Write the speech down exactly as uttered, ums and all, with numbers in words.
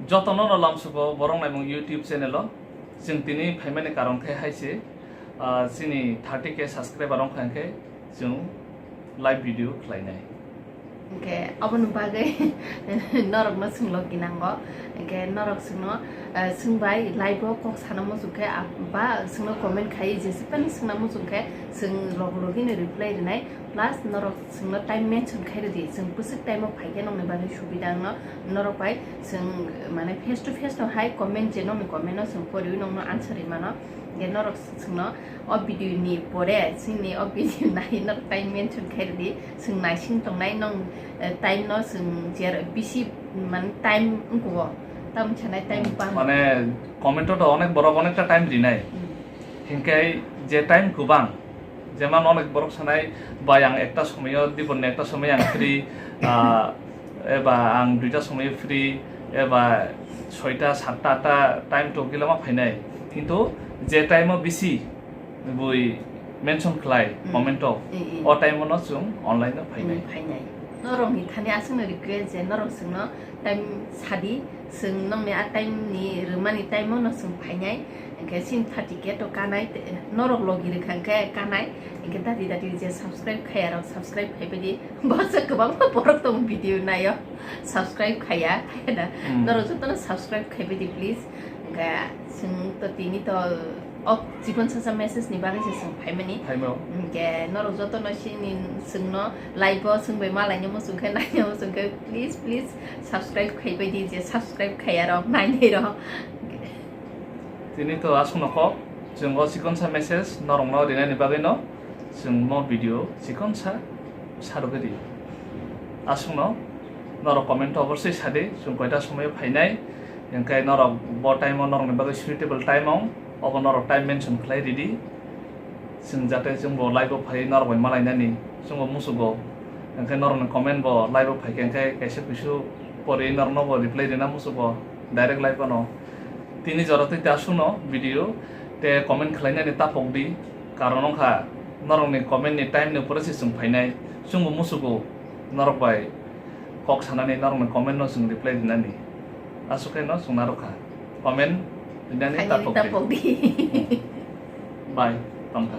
Jotono no lamsugo borok naimung YouTube channel o. Chwng tini phaimani karon khe hai se, ah, chini thirty K subscriber wngkha hwnkhe chwng live video khlainai. Hwnkhe aboni bagwi norokno swnglo kinango. Hwnkhe norok swngno, ah, swngbai live o kok sana muchung khe, ah, ba swngno comment khai jesa phano swngna muchung khe chwng logi logino reply rwnai. Plus norok chwngno time mention khai rwdi, chwng bwswk time o phaikhe nokni bagwi subida wngno norok bai chwng, mane, face to face no hai comment, je nokni comment no chwng poriwi nokno answer rwi mano. Je norok chwngno o video ni pore chini o video nai norok time mention khai rwdi, chwng naising tongnai nong, eh, time no chwng jer bisi, mane, time wngkugo, tamoni sanai time bang. Mane comment o to onek borok onekta time rinai. Hmm. Hinkhe je time kwbang, jeman onek borok sanai, "Bai, ang ekta somoyo, dibonni ekta somoyo ang free, ah, eba ang duita somoyo free, eba soita, satta, atta time to gila ma phainai." Kintu je time o bisi bui mention khlai, hmm, comment o, eh, eh, o time o no chwng online o phainai. Hmm, phainai. Norokni thani aswkno request je norok chwngno time sadi, chwng nokni a time ni rwmani time o no chwng phainai. Hwnkhe chini thirty K to kanai, te-, norok logi rwkha hwnkhe kanai. Hwnkhe dati dati je subscribe khaiya rok subscribe khaibaidi. Bosa kwbangma borok tongo video naio, subscribe khaiya, khaiya da. Hmm. Norok jotono subscribe khaibaidi please. Hwnkhe chwng to tini to o chikon sasa message ni bagwi se chwng phaimani. Phaimo. Hwnkhe norok jotono chini chwngno live o chwngbai malaina muchung khe, naina muchung khe, please, please subscribe khaibaidi je subscribe khaiya rok, nainai rok. Tini to aswkno kok, chwng o chikonsa message norokno rinani bagwino chwng mo video chikonsa sarwgwi rio. Aswkno norok comment o obosoi sadi, chwng koita somoyo phainai, hwnkhe norok bo time o norokni bagwi suitable time o, obo norok time mention khlai ridi. Chwng jate chwngbo live o phai norok bai malainani chwngbo musugo. Hwnkhe norokni comment bo live o phaikhe hwnkhe kaisa kuisu pori norokno bo reply rina musugo direct live o no. Tini jora twi ta suno video te comment khlainani tapok di, karon wngkha norokni comment ni time ni upore se chwng phainai, chwngbo musugo norok bai kok sanani norokni comment no chwng reply rinani. Aswk khe no chwng narwkha comment rinani. Khainani tapok di. Tapok di. Hmm. Bye, tongkha.